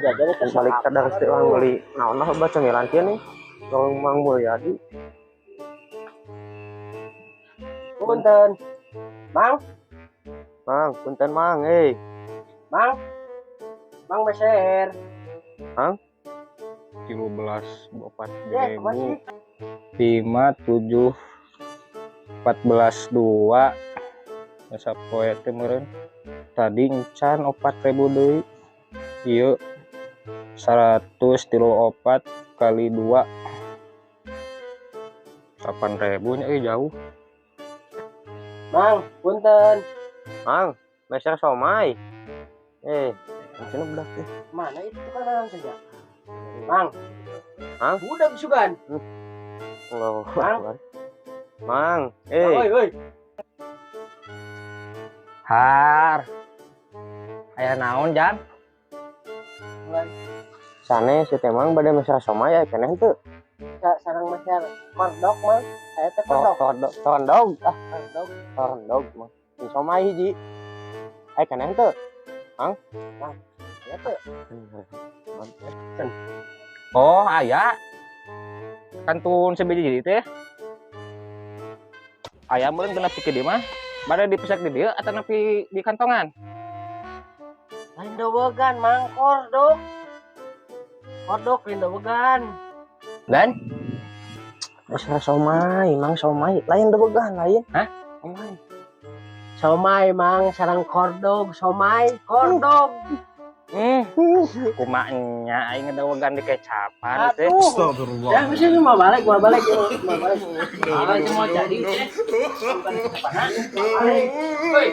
Jajan itu. Balik kadar teh urang beli naon lah, baca cemilan kieu nih. Warung Mang Mulyadi. Punten. Mang, Mang, punten, Mang, eh. Mang. Mang meser. 13 empat Eh, ribu masih. 5 7 14 2 masa poe teh meureun tadi encan 4.000 deui ieu 134 kali 2 8.000 nya euy, jauh. Mang, punten. Mang, meser somai. Eh, cenah budak teh. Mana itu kan saja. Mang. Mang? Budak sugan. Allah Mang. Akbar. Mang, Oi, eh. oi. Har, aya naon, Jan? Sanes si teh, Mang, bade meser somai aya keneh teu? Sareng meser kordok, Mang. Saya teh kordok. Kordok, kordok, ah, Kordok. kordok, Mang. Ini somai hiji. Aya keneh teu? Ya teh. Oh, aya kantun sebiji jadi teh aya meureun genep pikeun dieu mah. Bade dipesak di dieu atau nepi di kantongan? Lain dowegan, Mang, kordok. Kordok lain dowegan. Dan Meser somai, Mang, somai. Lain debegan, lain. Hah? Somai. Somai, Mang, sareng kordok, somai, kordok. Kumaha nya aing ngedawegan di kecapan teh? Aduh. Astagfirullah. Ya, mesti mau balik, mau balik, mau balik. Ah, mau jadi teh. Balik. Woi.